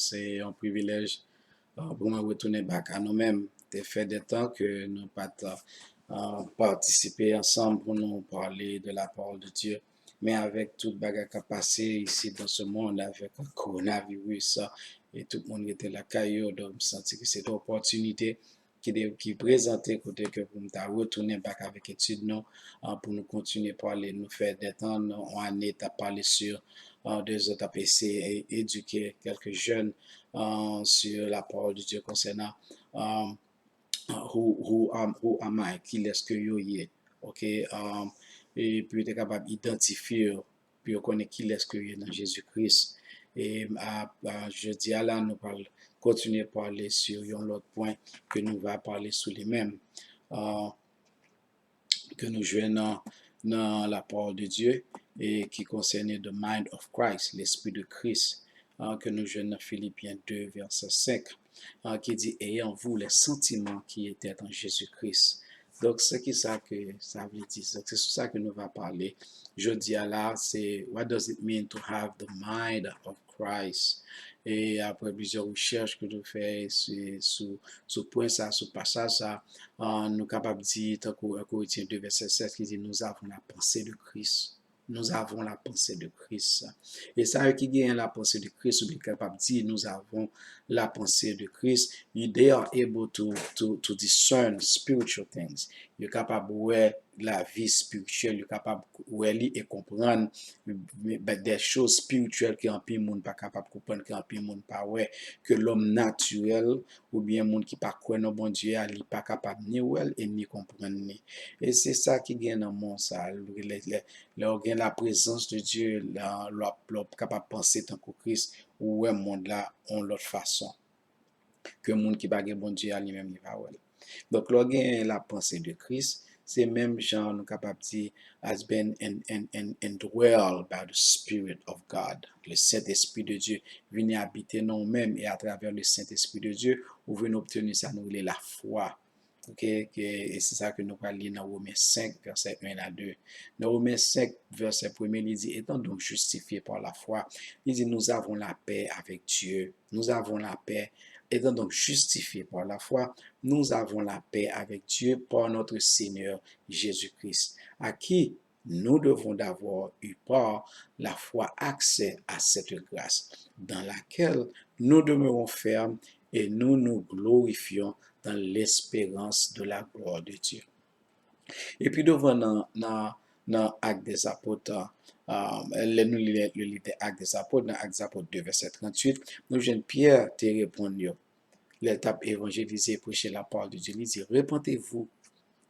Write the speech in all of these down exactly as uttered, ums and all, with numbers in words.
Se yon privilèj, euh, pou mwen retounen back a nou menm. Te fè de tan ke nou pa t, euh, patisipe ansanm pou nou pale de la parole de Dieu. Men avèk tout bagay k ap pase isi dans ce monde, avèk kowonaviris, e tout moun rete lakay yo, donk m santi ke se yon opòtinite ki, de, ki prezante kote ke pou m ta retounen back avèk etid nou, ah, pou nou kontinye pale. Nou fè de tan, nou, yon ane, t ap pale sou, ah, de zòt ap eseye e-, edike kèlke jèn, ah, sur la parole de Dieu konsènan, ah, who, who am, who am I? Kilès ke yo ye? Ok, ah, e pou yo te kapab idantifye yo, pou yo konnen kilès ke yo ye nan Jezi Kris. E a, a, jodi a la, nou pral kontinye pale sou yon lòt pwen ke nou va pale sou li menm, ah, ke nou jwenn nan, nan la parole de Dieu, e ki konsène the mind of Christ, lespri de Kris, ah, ke nou jwenn nan Filipyen de, vèsè senk, ah, ki di, ayez en vous les sentiments qui étaient en Jésus-Christ. Donk, se ki sa ke sa vle di? Donk, se sou sa ke nou va pale jodi a la, se what does it mean to have the mind of Christ? E apre plizyè rechèch ke nou fè se sou, sou pwen sa, sou pasaj sa, ah, nou kapab di, tankou un Corinthiens deux, verset sept, ki di, nous avons la pensée de Christ. Nous avons la pensée de Christ. E sa yo ki genyen la pensée de Christ, ou byen kapab di, nous avons la pensée de Christ, they are able to, to, to discern spiritual things. Yo kapab wè lavi espirityèl, yo kapab wè li e konprann, des choses spirituelles ke anpil moun pa kapab konprann, ke anpil moun pa wè, ke lòm natirèl oubyen moun ki pa kwè nan Bondye a, li pa kapab ni wè l e ni konprann li. E se sa ki gen nan mo sa, lè, lè, lè w gen la présence de Dieu, lè, lè w ap, lè w ap kapab panse tankou Kris, ou wè mond la yon lòt fason ke moun ki pa gen Bondye a li menm li pa wè l. Donk, lè w gen la pensée de Christ, se menm jan nou kapab di, has been in, in, in, indwelled by the Spirit of God. Le Saint-Esprit de Dieu vini abite nan ou menm, e atravè le Saint-Esprit de Dieu, ou vin obteni sa nou rele lafwa. Ok, ke, e se sa ke nou pral li nan Women senk, vèsè en a de. Nan Women senk, vèsè premye, li di, étant donc justifiés par la foi, li di, nous avons la paix avec Dieu. Nous avons la paix. Étant donc justifiés par la foi, nous avons la paix avec Dieu par notre Seigneur Jésus-Christ, à qui nous devons d'avoir eu par la foi accès à cette grâce, dans laquelle nous demeurons fermes et nous nous glorifions dans l'espérance de la gloire de Dieu. Epi douvan nan, nan, nan Actes des Apôtres, ah, lè nou li le, le livre des Actes des Apôtres, nan Actes des Apôtres deux, vèsè tranntuit, nou jwenn Pyè te reponn yo. Lè l t ap evanjelize e preche la parole de Dieu, li di, repentez-vous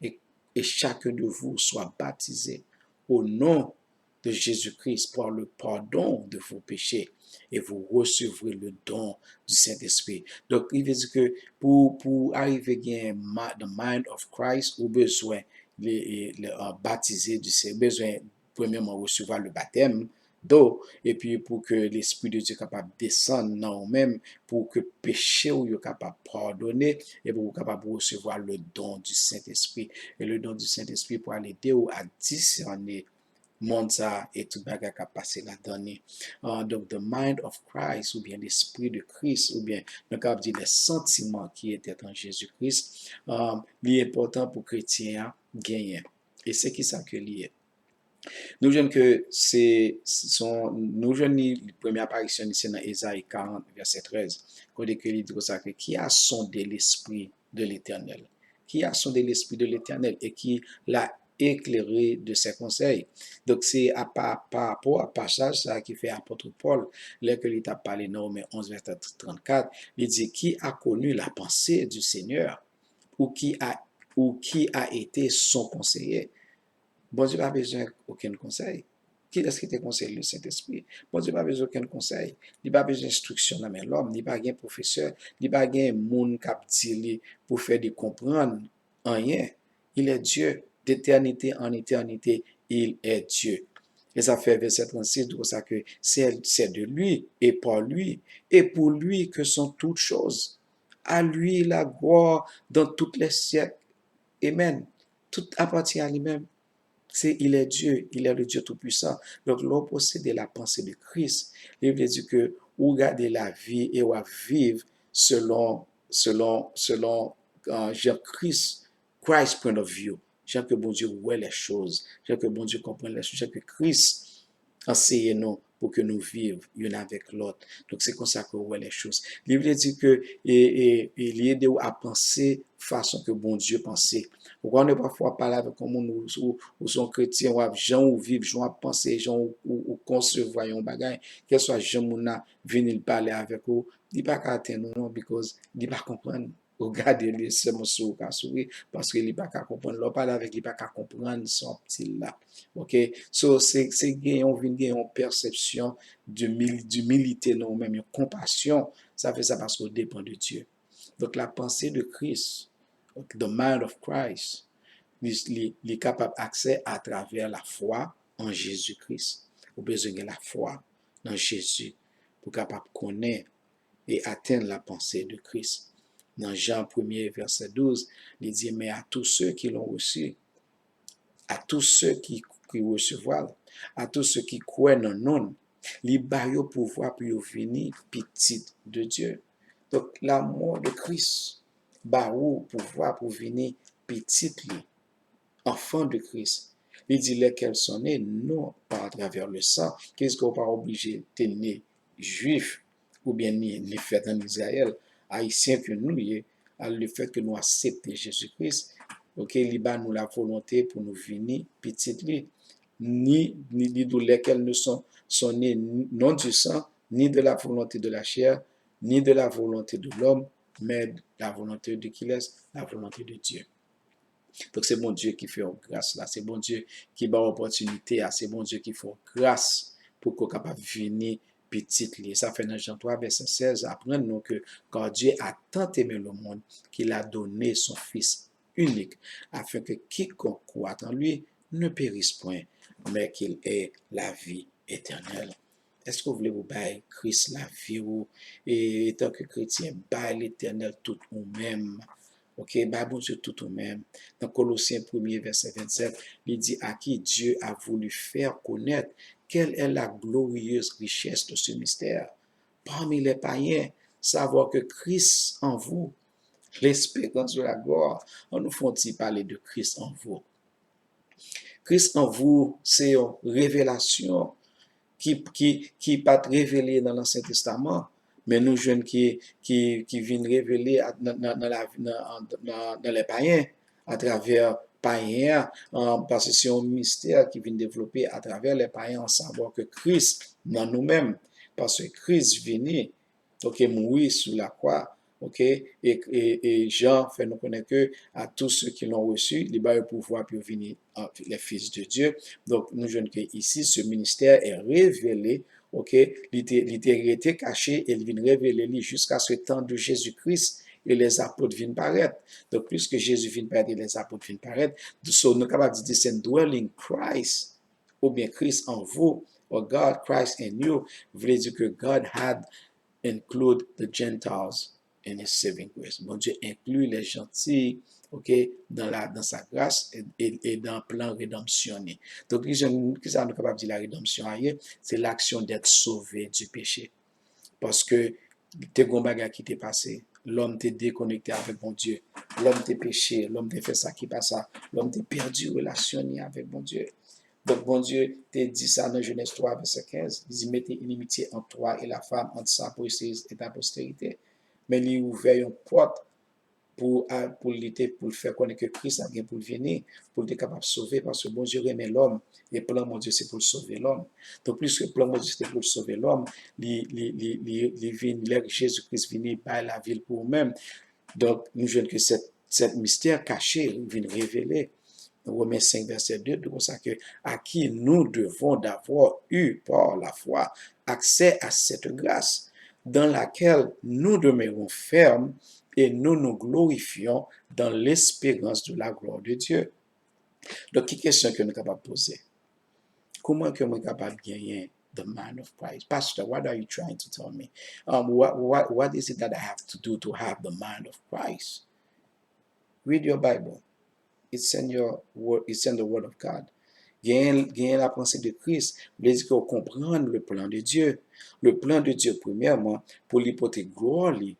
et, et chacun de vous soit baptisé au nom de Jésus-Christ pour le pardon de vos péchés et vous recevrez le don du Saint-Esprit. Donk, li vle di ke pou, pou arive gen ma, the mind of Christ, ou bezwen le, le, le, uh, batize du Saint, ou bezwen premyèman resevwa le baptême d'eau, epi pou ke Lespri de Dye kapab desann nan ou menm, pou ke peche w yo kapab padone, epi pou w kapab resevwa le don du Saint-Esprit. E le don du Saint-Esprit pral ede w a disène mond sa a e tout bagay k ap pase ladan li. Ah, donk, the mind of Christ, oubyen lespri de Kris, oubyen nou kapab di les sentiments qui étaient en Jésus-Christ, ah, li enpòtan pou kretyen an genyen. E se ki sa ke li ye? Nou jwenn ke se, se yon, nou jwenn li, premye aparisyon li se nan Ezayi karant, vèsè trèz, kote ke li di konsa ke, qui a sondé l'esprit de l'Éternel? Qui a sondé l'esprit de l'Éternel et qui l'a éclairé de ses conseils? Donk, se apa, pa rapò a pasaj sa a ki fè apot Pòl, lè ke li t ap pale nan Women onz, vèsè trannkat, li di, qui a connu la pensée du Seigneur? Ou qui a, ou qui a été son conseiller? Bondye pa bezwen okenn konsèy. Kilès ki te konseye l? Le Sentespri. Bondye pa bezwen okenn konsèy. Li pa bezwen enstriksyon nan men lòm. Li pa gen pwofesè. Li pa gen moun k ap di li pou fè li konprann anyen. Il est Dieu. D'éternité en éternité, il est Dieu. E sa fè vèsè trannsis di konsa ke c'est, c'est de lui et par lui et pour lui que sont toutes choses. À lui la gloire dans tous les siècles. Amen. Tout appartient à lui-même. Se, il est Dieu, il est le Dieu tout-puissant. Donk, lè w posede la pensée de Christ, li vle di ke ou gade lavi e w ap viv selon, selon, selon, uh, jan Kris, Christ point of view, jan ke Bondye wè lè choz, jan ke Bondye konprann lè choz, jan ke Kris anseye nou pou ke nou viv youn avèk lòt. Donk, se konsa ke w wè lè choz. Li vle di ke e, e, e li ede w a panse fason ke Bondye panse. Ou konnen pafwa w ap pale avèk yon moun, ou, ou, ou se yon kretyen, w ap, jan ou viv, jan w ap panse, jan ou, ou, ou konsevwa yon bagay, kèlswa jan moun nan vini l pale avèk ou, li pa ka atenn ou non, because li pa konprann. Ou gade li, sèlman si ou ka souri, paske li pa ka konprann. Lè w pale avèk li, li pa ka konprann sa w ap di l la. Oke? So, se, se gen yon, vin gen yon pèsepsyon di mil-, dimilite nan ou menm, yon konpasyon. Sa fè sa paske w depan de Dye. Donk, la pensée de Christ, the mind of Christ, li, li, li kapab aksè atravè lafwa an Jezi Kris. Ou bezwen gen lafwa nan Jezi pou kapab konnen e atenn la pensée de Christ. Nan Jan premye, vèsè douz, li di, mais à tous ceux qui l'ont reçu, à tous ceux qui, qui recevoir, à tous ceux qui kwè nan non l, li ba yo pouvwa pou yo vini pitit de Dye. Donk, lanmou de Kris ba ou pouvwa pou vini pitit li, enfant de Christ. Li di, lesquels sont nés non pas à travers le sang, ki vle di ke w pa oblije te ne jwif oubyen ni, ni fèt an Izrayèl, ayisyen ke nou ye, a le fèt ke nou aksepte Jezi Kris, oke, li ba nou la volonte pou nou vini pitit li. Ni, ni, li di w, lesquels ne sont, sont nés non du sang, ni de la volonté de la chair, ni de la volonté de l'homme, mais la volonté de qui laisse la volonté de Dieu. Donk, se Bondye ki fè w gras la, se Bondye ki ba w opòtinite a, se Bondye ki fè w gras pou ke w kapab vini pitit li. Sa fè nan Jan twa, vèsè sèz, aprann nou ke, car Dieu a tant aimé le monde qu'il a donné son Fils unique, afin que quiconque croit en lui ne périsse point, mais qu'il ait la vie éternelle. Èske w vle pou bay Kris lavi w? E, etanke kretyen, bay Letènèl tout ou menm. Oke, bay Bondye tout ou menm. Nan Kolosyen premye, vèsè vennsèt, li di, à qui Dieu a voulu faire connaître quelle est la glorieuse richesse de ce mystère parmi les païens, savoir que Christ en vous, l'espérance de la gloire. Ann nou fè yon ti pale de Christ en vous. Christ en vous, se yon revelasyon ki, ki, ki pa t revele nan Ansyen Testaman, men nou jwenn ki, ki, ki vin revele a, nan, nan, nan la, nan, nan, nan lè payen, atravè payen an, an, paske se yon mistè ki vin devlope atravè lè payen an, savwa ke Kris nan nou menm, paske Kris vini, oke, mouri sou lakwa, oke, e, e, e Jan fè nou konnen ke à tous ceux qui l'ont reçu, li ba yo pouvwa pou yo vini, a, les fils de Dieu. Donk, nou jwenn ke isi, ce ministère est révélé, oke, li te, li te rete kache e li vin revele li jusqu'à ce temps de Jésus-Christ et les apôtres vin parèt. Donk, puisque Jésus vin parèt e les apôtres vin parèt, so, nou kapab di this indwelling Christ, oubyen Christ en vous, or God, Christ in you, vle di ke God had include the Gentiles in his saving grace. Bondye enkli les gentils, oke, dans la, dans sa grâce et, et, et dans plan rédemption ni. Donk, ki jan, kisa nou kapab di la rédemption a ye? C'est l'action d'être sauvé du péché. Paske te gon bagay ki te pase. Lòm te dekonekte avèk Bondye. Lòm te peche. Lòm te fè sa ki pa sa. Lòm te pèdi relasyon ni avèk Bondye. Donk, Bondye te di sa nan Jenèz twa, vèsè kenz. Li di, mettez inimitié entre toi et la femme, entre sa possérise et ta postérité. Men li ouvè yon pòt pou, a, pou li te, pou l fè konnen ke Kris la gen pou l vini, pou l te kapab sove, paske Bondye renmen lòm, e plan Bondye se pou l sove lòm. Donk, pliske plan Bondye se te pou l sove lòm, li, li, li, li, li vin, lè Jezi Kris vini, bay lavi l pou ou menm. Donk, nou jwenn ke sèt, sèt mistè kache vin revele. Romen senk, vèsè de, di konsa ke, à qui nous devons d'avoir eu par la foi accès à cette grâce dans laquelle nous demeurons fermes et nous nous glorifions dans l'espérance de la gloire de Dieu. Donk, ki kesyon ke nou kapab poze? Kòman ke mwen kapab genyen the mind of Christ? Pastor, what are you trying to tell me? Um, what, what, what is it that I have to do to have the mind of Christ? Read your Bible. It's in your word, it's in the word of God. Genyen, genyen la pensée de Christ, vle di ke w konprann le plan de Dieu. Le plan de Dieu, premyèman, pou li pote glwa li.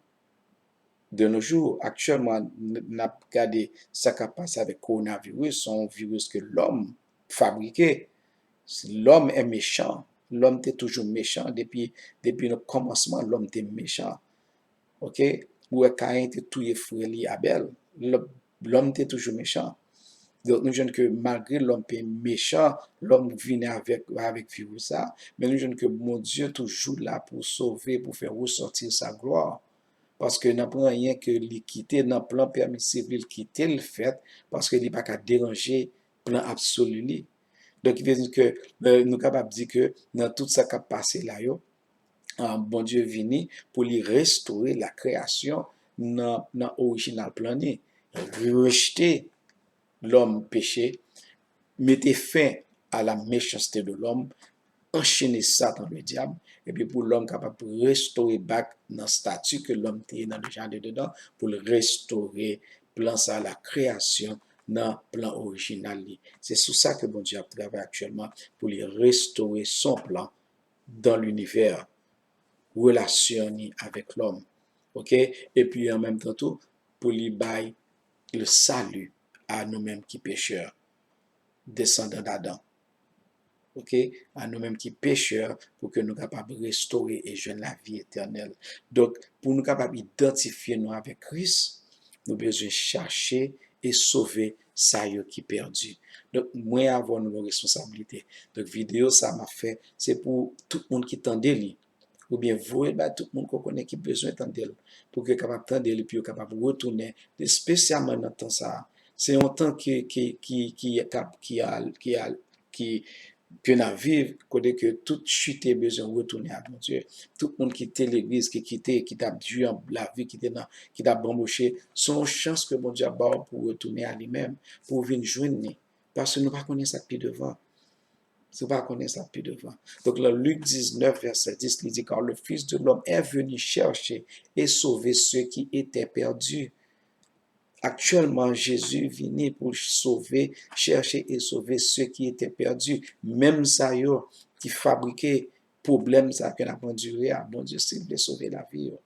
De nos jours, aktyèlman, n, n ap gade sa k ap pase avèk kowonaviris, se yon viris ke lòm fabrike. Lòm è mechan. Lòm te toujou mechan depi, depi nan kòmansman, lòm te mechan. Ok? Ou wè Kayen te touye frè li Abèl. Lò-, lòm te toujou mechan. Donk, nou jwenn ke malgre lòm te mechan, lòm vini avèk, avèk viris sa, men nou jwenn ke Bondye toujou la pou sove, pou fè resòti sa glwa. Paske nan plan anyen ke li kite, nan plan pèmisib li, l kite l fèt, paske li pa ka deranje plan absoli li. Donk, ki vle di ke, euh, nou kapab di ke nan tout sa k ap pase la yo, ah, Bondye vini pou li restore la kreyasyon nan, nan orijinal plan li. Rejte lòm peche, mete fen a la méchanceté de l'homme, anchene Satan le dyab, epi pou lòm kapab restore back nan stati ke lòm te ye nan le jardin d'Éden, pou l restore plan sa, la kreyasyon, nan plan orijinal li. Se sou sa ke Bondye ap travay aktyèlman, pou li restore son plan dans l'univers, relasyon ni avèk lòm. Ok? Epi an menm tan tou, pou li bay le salut à nou menm ki pechè, desandan d'Adan. Ok? À nou menm ki pechè, pou ke nou kapab restore e jwenn lavi etènèl. Donk, pou nou kapab idantifye nou avèk Kris, nou bezwen chache e sove sa yo ki pèdi. Donk, mwen avè w, nou gen yon responsablite. Donk, videyo sa m ap fè, se pou tout moun ki tande li, oubyen voye l bay tout moun ke w konnen ki bezwen tande l, pou ke yo kapab tande l, epi yo kapab retounen, espesyalman nan tan sa a. Se yon tan ki, ki, ki, ki, k ap, ki al, ki al, ki, ke n ap viv, kote ke tout chite bezwen retounen a Bondye. Tout moun ki kite legliz, ki kite, ki t ap jwi an lavi, ki te nan, ki t ap banboche, se yon chans ke Bondye ap ba w pou w retounen a li menm, pou w vin jwenn li. Paske nou pa konnen sa k pi devan. Si w pa konnen sa k pi devan. Donk, nan Lik diznèf, vèsè dis, li di, car le Fils de l'homme est venu chercher et sauver ceux qui étaient perdus. Aktyèlman, Jezi vini pou sove, chèche e sove ceux qui étaient perdus. Menm sa yo ki fabrike pwoblèm sa ke n ap andire a, Bondye, si l vle sove lavi yo.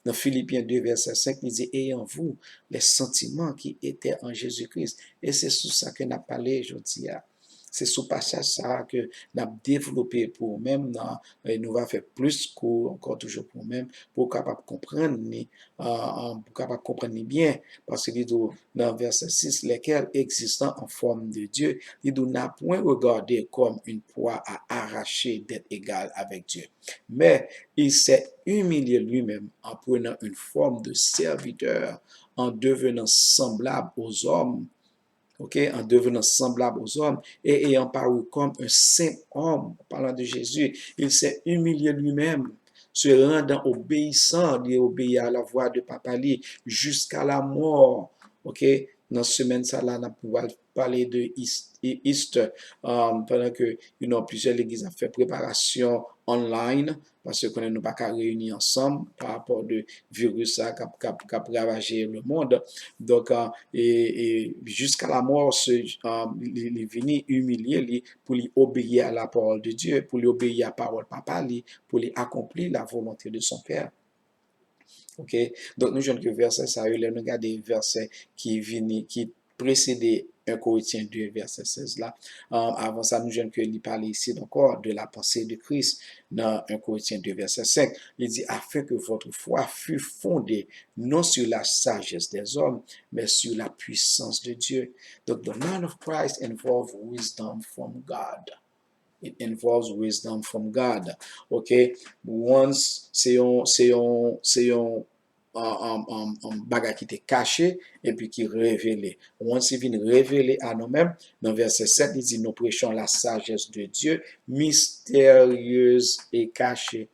Nan Filipyen de, vèsè senk, li di, et en vous, les sentiments qui étaient en Jésus-Christ. E se sou sa ke n ap pale jodi a. Se sou pasaj sa a ke n ap devlope pou ou menm nan, e nou va fè plis kou ankò toujou pou ou menm, pou w kapab konprann li, ah, ah, pou w kapab konprann li byen, paske li di w nan vèsè sis, lesquels existant en forme de Dieu, li di w, n'a point regardé comme une proie à arracher d'être égal avec Dieu. Mais il s'est humilié lui-même en prenant une forme de serviteur, en devenant semblable aux hommes, ok, en devenant semblable aux hommes et ayant paru comme un simple homme, en parlant de Jésus, il s'est humilié lui-même, se rendant obéissant, li obeyi a la vwa de papa li, jusqu'à la mort. Ok, nan semèn sa la, n ap pral pale de Eas-, E-, Easter, um, pandan ke, you know, plizyè legliz ap fè preparasyon online, paske konnen nou pa ka reyini ansanm pa rapò de viris sa k ap, k ap, k ap ravaje lemonn. Donk, uh, e, e jusqu'à la mort, se, um, li, li vini imilye li pou li obeyi a la parole de Dieu, pou li obeyi a pawòl papa li, pou li akonpli la volonté de son père. Ok? Donk, nou jwenn ke vèsè sa yo, lè nou gade vèsè ki vini, ki presede en Korentyen de, vèsè sèz la, um, avan sa, nou jwenn ke li pale isit ankò de la pensée de Christ nan en Korentyen de, vèsè senk. Li di, afin que votre foi fût fondée non sur la sagesse des hommes, mais sur la puissance de Dieu. Donk, the mind of Christ involve wisdom from God. It involves wisdom from God. Ok? Once, se yon, se yon, se yon, um, um, um, um, bagay ki te kache, epi ki revele. Once li vin revele a nou menm, nan vèsè sèt, li di, nous prêchons la sagesse de Dieu, mystérieuse et cachée.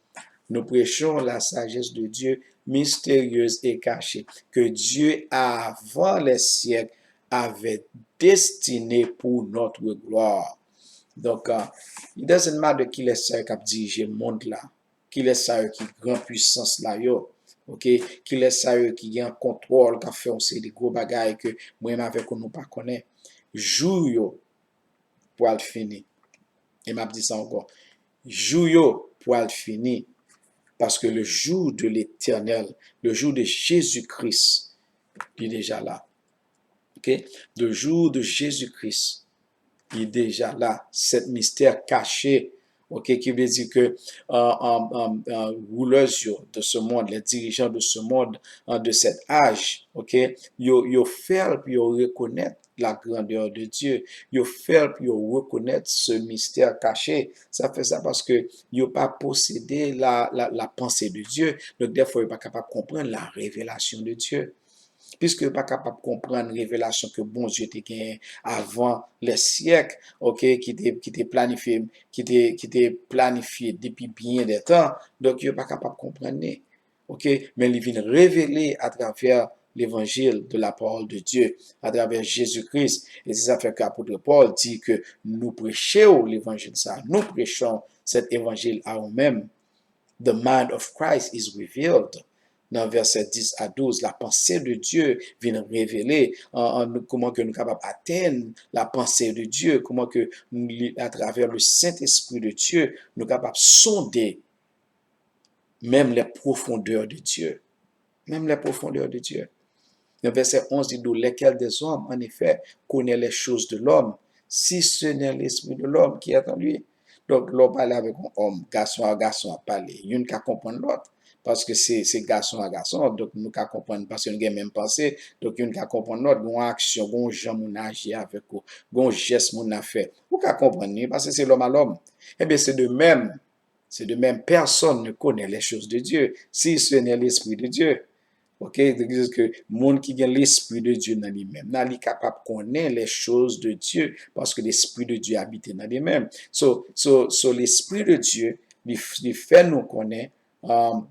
Nous prêchons la sagesse de Dieu, mystérieuse et cachée, que Dieu, avant les siècles, avait destinée pour notre gloire. Donk, uh, it doesn't matter kilès sa yo k ap dirije mond la, kilès sa yo ki gran pwisans la yo, ok, kilès sa yo ki gen kontwòl, k ap fè yon seri de gwo bagay ke mwen menm avèk ou nou pa konnen. Jou yo, pral fini. E m ap di sa ankò. Jou yo pral fini. Parce que le jour de l'Éternel, le jour de Jésus-Christ, li deja la. Ok? Le jour de Jésus-Christ, li deja la. Sèt mistè kache, ok, ki vle di ke, euh, euh, euh, euh, rulers yo de ce monde, les dirigeants de ce monde, euh, de cet âge, ok, yo, yo fè l pou yo rekonèt la grandeur de Dieu. Yo fè l pou yo rekonèt ce mystère caché. Sa fè sa paske yo pa posede la, la, la pensée de Dieu. Donk, dèfwa, yo pa kapab konprann la révélation de Dieu. Piske yo pa kapab konprann revelasyon ke Bondye te genyen avan lè syèk, ok, ki te, ki te planifye, ki te, ki te planifye depi byen dè tan. Donk, yo pa kapab konprann li. Ok, men li vin revele atravè l'évangile de la parole de Dieu, atravè Jezi Kris. E se sa fè ke apot Pòl di ke nou preche w levanjil sa, nous prêchons cet évangile à vous-même. The mind of Christ is revealed. Nan vèsè dis a douz, la pensée de Dieu vin revele. An, an, nou, kòman ke nou kapab atenn la pensée de Dieu, kòman ke nou, li, atravè le Saint-Esprit de Dieu, nou kapab sonde même les profondeurs de Dieu. Même les profondeurs de Dieu. Nan vèsè onz, li di, lesquels des hommes, en effet, connaît les choses de l'homme, si ce n'est l'esprit de l'homme qui est en lui? Donk, lè w pale avèk yon òm, gason a gason ap pale, youn ka konprann lòt, paske se, se gason a gason, donk nou ka konprann, paske nou gen menm panse, donk youn ka konprann lòt, gen yon aksyon, gen yon jan moun aji avèk ou, gen yon jès moun nan fè. Ou ka konprann li, paske se lòm a lòm. Ebyen, se de menm, c'est de même, personne ne connaît les choses de Dieu, si ce n'est l'Esprit de Dieu. Ok, se ke moun ki gen Lespri de Dye nan li menm nan, li kapab konnen les choses de Dieu, paske Lespri de Dye abite nan li menm. So, so, so Lespri de Dye, li, li fè nou konnen, um,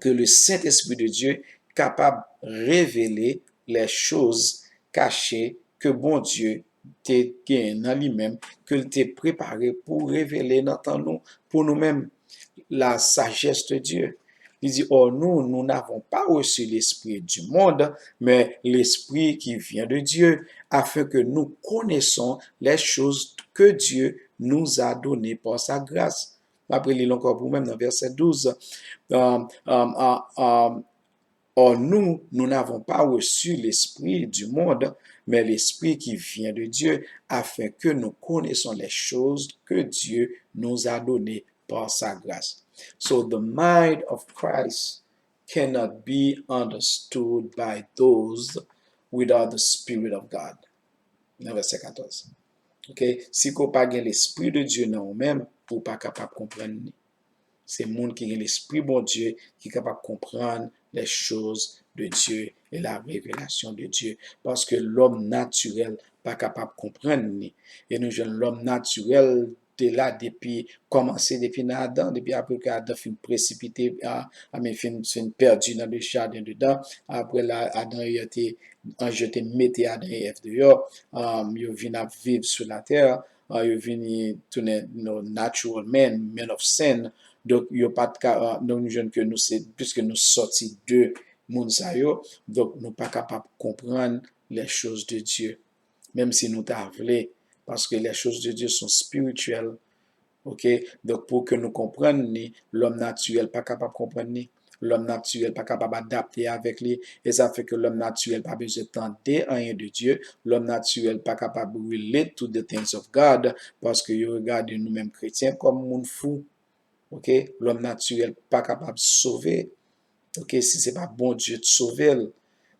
ke le Saint-Esprit de Dieu kapab revele les choses cachées ke Bondye te gen nan li menm, ke l te prepare pou revele nan tan nou, pou nou menm. La sagesse de Dieu. Li di, or nous, nous n'avons pas reçu l'esprit du monde, mais l'esprit qui vient de Dieu, afin que nous connaissons les choses que Dieu nous a données par sa grâce. M ap reli l ankò pou mwen nan vèsè douz. Um, um, uh, um, Or nous, nous n'avons pas reçu l'esprit du monde, mais l'esprit qui vient de Dieu, afin que nous connaissons les choses que Dieu nous a données par sa grâce. So the mind of Christ cannot be understood by those without the Spirit of God. Nan vèsè katòz. Ok? Si ke w pa gen Lespri de Dye nan ou menm, ou pa kapab konprann li. Se moun ki gen Lespri Bondye ki kapab konprann les choses de Dieu et la révélation de Dieu. Paske lòm natirèl pa kapab konprann li. E nou jwenn lòm natirèl te la depi, kòmanse depi nan Adan, depi apre ke Adan fin presipite, a, a, men fin, fin pèdi nan le jardin d'Éden, apre la, Adan e Èv te, anj yo te mete Adan e Èv deyò, um, yo vin ap viv sou latè, uh, yo vin tounen no natural man, man of sin. Donk, yo pa t ka, uh, donk, nou jwenn ke nou se, piske nou sòti de moun sa yo, donk, nou pa kapab konprann les choses de Dieu. Menm si nou ta vle, paske les choses de Dieu sont spirituelles. Ok? Donk, pou ke nou konprann li, lòm natirèl pa kapab konprann li. Lòm natirèl pa kapab adapte avèk li. E sa fè ke lòm natirèl pa bezwen tande anyen de Dye. Lòm natirèl pa kapab relate to the things of God, paske yo regade nou menm kretyen kòm moun fou. Ok? Lòm natirèl pa kapab sove. Ok? Si se pa Bondye t sove l.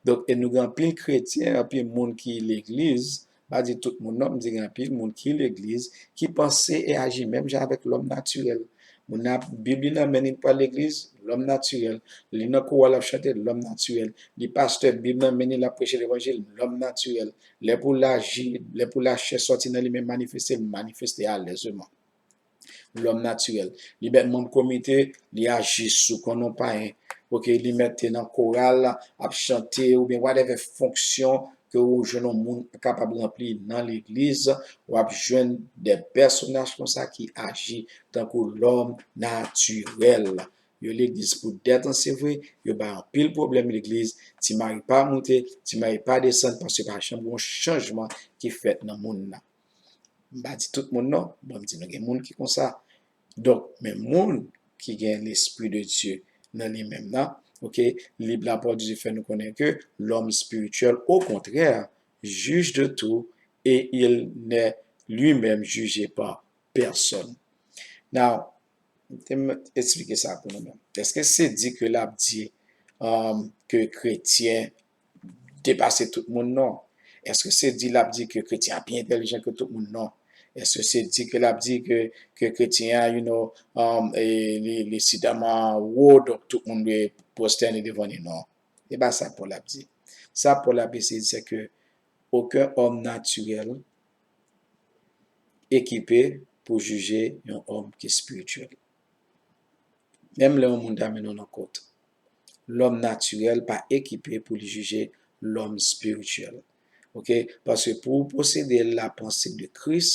Donk, e nou gen anpil kretyen, anpil moun ki legliz, m pa di tout moun non, m di gen anpil moun ki legliz, ki panse e aji menm jan avèk lòm natirèl. Moun nan, Bib li nan men li, l pral legliz, lòm natirèl. Li nan koral ap chante, lòm natirèl. Li pastè, Bib nan men li, l ap preche levanjil, lòm natirèl. Lè pou laji, lè pou lachè sòti nan li menm manifeste, l manifeste alèzman. Lòm natirèl. Li mèt manm komite, li aji sou kòm yon payen. Ok, li mèt te nan koral, ap chante, oubyen whatever fonksyon ke ou jwenn yon moun kapab ranpli nan legliz, w ap jwenn de pèsonaj konsa ki aji tankou lòm natirèl. Yo legliz pou dèt an, se vre, yo bay anpil pwoblèm legliz, ti mari pa moute, ti mari pa desann, paske pa janm gen yon chanjman ki fèt nan moun nan. M pa di tout moun non, bon, m di nou gen moun ki konsa. Donk, men moun ki gen Lespri de Dye nan li menm nan, oke, li, lapawòl de Dye fè nou konnen ke l'homme spirituel, au contraire, juge de tout, et il n'est lui-même jugé par personne. Now, te m eksplike sa pou nou menm. Èske se di ke l ap di um, ke kretyen depase tout moun? Non. Èske se di l ap di ke kretyen an pi entèlijan ke tout moun? Non. Èske se di ke l ap di ke, ke kretyen an, you know, um, e, li, li sidaman wo, donk tout moun dwe pwostène devan li? Non. E pa sa Pòl ap di. Sa Pòl ap eseye di, se ke okenn òm natirèl ekipe pou jije yon òm ki espirityèl. Menm lè yon moun ta mennen w nan kont, lòm natirèl pa ekipe pou li jije lòm espirityèl. Oke? Paske pou w posede la panse de Kris,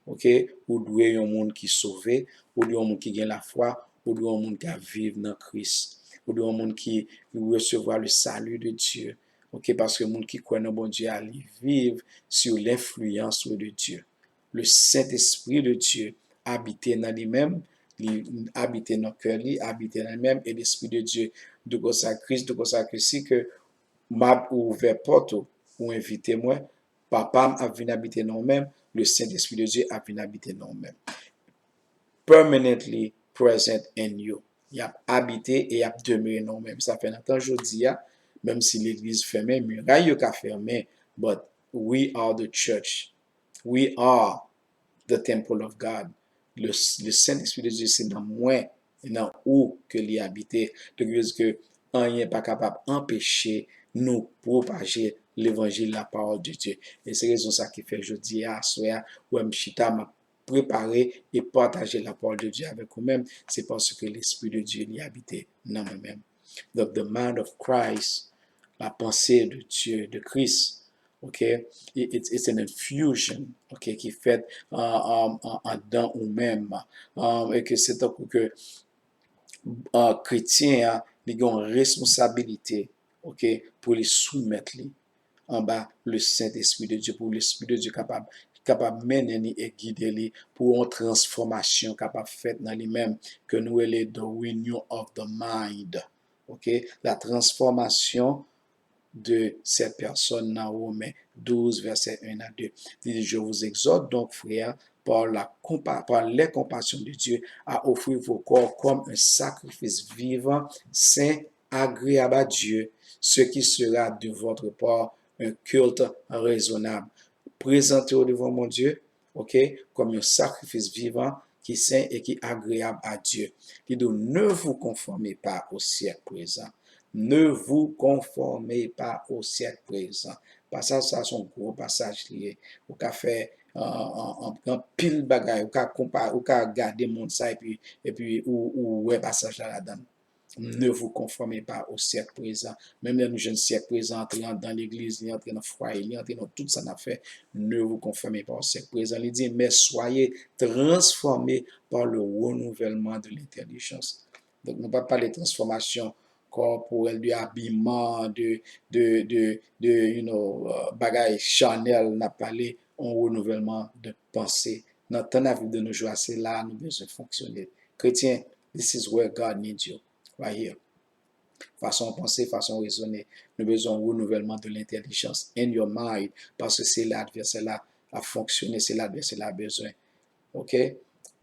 oke, ou dwe yon moun ki sove, ou dwe yon moun ki gen lafwa, ou dwe yon moun ki ap viv nan Kris, ou dwe yon moun ki resevwa le salut de Dieu. Oke, paske moun ki kwè nan Bondye a, li viv sou lenfliyans de Dye. Le Saint-Esprit de Dieu abite nan li menm, li abite nan kè li, abite nan li menm, e Lespri de Dye, di konsa Kris, di konsa ke si ke m ap ouvè pòt ou, ou envite mwen, Papa m ap vin abite nan ou menm, le Saint-Esprit de Dieu ap vin abite nan ou menm. Permanently present in you. Y ap abite e y ap demere nan ou menm. Sa fè nan tan jodi a, menm si legliz fèmen, miray yo ka fèmen, but we are the church. We are the temple of God. Le, le Saint-Esprit de Dieu, se nan mwen, nan ou ke li abite. Donk, vle di ke anyen pa kapab anpeche nou pwopaje levanjil, la parole de Dieu. E se rezon sa ki fè jodi a, aswè a, ou wè m chita, m ap prepare e pataje la parole de Dieu avèk ou menm, se paske Lespri de Dieu li abite nan mwen menm. Donk, the mind of Christ, la pensée de Dieu, de Christ, ok, it- it's, it's an infusion, ok, ki fèt an- an- an- andan ou menm. Um, e ke se tankou ke uh, kretyen an, li gen yon responsabilite, ok, pou li soumèt li anba le Saint-Esprit de Dieu, pou Lespri de Dieu kapab, kapab mennen li e gide li, pou yon transfòmasyon kapab fèt nan li menm, ke nou rele the renewal of the mind. Ok? La transformation de cette personne nan Women douz, vèsè en a de. Li di, je vous exhorte donc, frères, par la compa- par les compassions de Dieu, à offrir vos corps comme un sacrifice vivant, saint, agréable à Dieu, ce qui sera de votre part un culte raisonnable. Prezante w devan Bondye, ok, kòm yon sakrifis vivan ki sen e ki agreyab a Dye. Li di, ne vous conformez pas au siècle présent. Ne vous conformez pas au siècle présent. Pasaj sa se yon gwo pasaj li ye. Ou ka fè anpil bagay, ou ka konpa, ou ka gade mond sa epi, epi ou, ou wè pasaj la ladan l. Ne vous conformez pas au siècle présent. Menm lè nou jwenn syèk prezan antre andan legliz, li antre nan fwaye, li antre nan tout sa n ap fè. Ne vous conformez pas au siècle présent. Li di, mais soyez transformés par le renouvellement de l'intelligence. Donk, nou pa pale transfòmasyon kòporèl, de abiman, de, de, de, de, you know, uh, bagay chanèl, n ap pale yon renouvèlman de panse. Nan tan n ap viv de nos jours, se la a nou bezwen fonksyone. Kretyen, this is where God needs you, right here. Fason w panse, fason w rezone. Nou bezwen yon renouvèlman de l'intelligence in your mind, paske se la advèsè la ap fonksyone, se la advèsè la bezwen. Ok?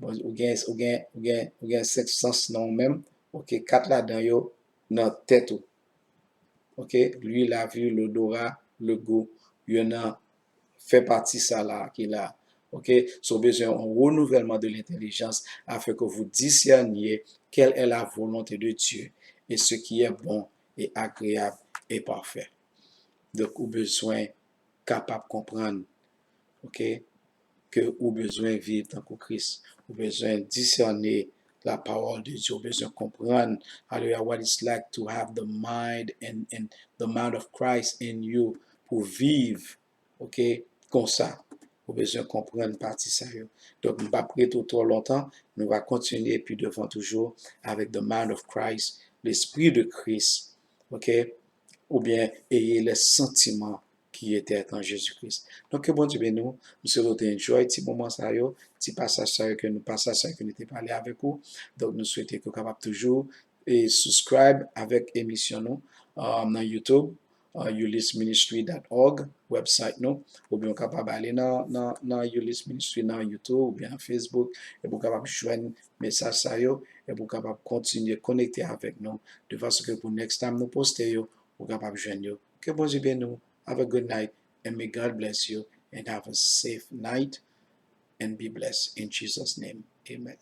Bon, ou gen, ou gen, ou gen, ou gen senk sans nan ou menm. Ok? Kat ladan yo nan tèt ou. Ok? Lui, la vue, l'odorat, le goût. Yo nan fè pati sa la ki la. Ok? So, w bezwen yon renouvèlman de l'intelligence afin que vous discerniez quelle est la volonté de Dieu et ce qui est bon et agréable et parfait. Donk, ou bezwen kapab konprann, ok, ke ou bezwen viv tankou Kris. Ou bezwen disène la parole de Dieu. Ou bezwen konprann, alelouya, what it's like to have the mind and, and the mind of Christ in you pou viv, ok, konsa. Ou bezwen konprann pati sa yo. Donk, m p ap rete w twò lontan. Nou va kontinye pi devan toujou avec the mind of Christ, lespri de Kris, ok? Oubyen ayez les sentiments qui était en Jésus-Christ. Donk, ke Bondye beni w. M swete w te enjoy ti moman sa yo, ti pasaj sa yo ke nou, pasaj sa yo ke nou te pale avèk ou. Donk, nou swete ke w kapab toujou e subscribe avèk emisyon nou uh, nan YouTube, uh, ulisministry dot org, website nou, oubyen w kapab ale nan, nan, nan Ulis Ministry nan YouTube oubyen nan Facebook, epi w kapab jwenn mesaj sa yo, epi w kapab kontinye konekte avèk nou, de fason ke pou next time nou poste yo, ou kapab jwenn yo. Ke Bondye beni w. Have a good night, and may God bless you, and have a safe night, and be blessed in Jesus' name. Amen.